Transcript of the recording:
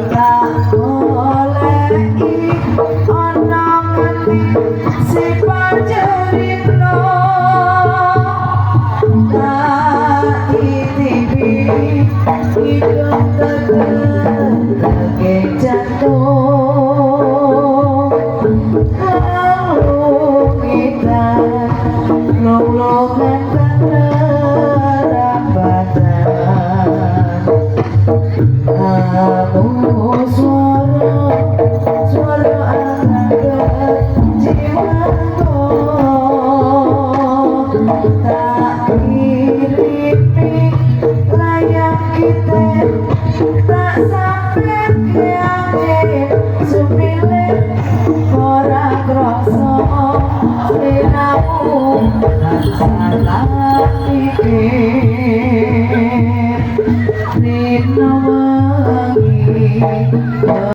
Tak goleki ana ngendi si panjerino, tak titipi hidung teke jantung. Kalungitan lung-lungan rambatan. Kamu suara suara angkat jiwaku, tak kirimi layang kita, tak sampai angin sumile ora krasa sliramu tansah pikir. Rino wengi.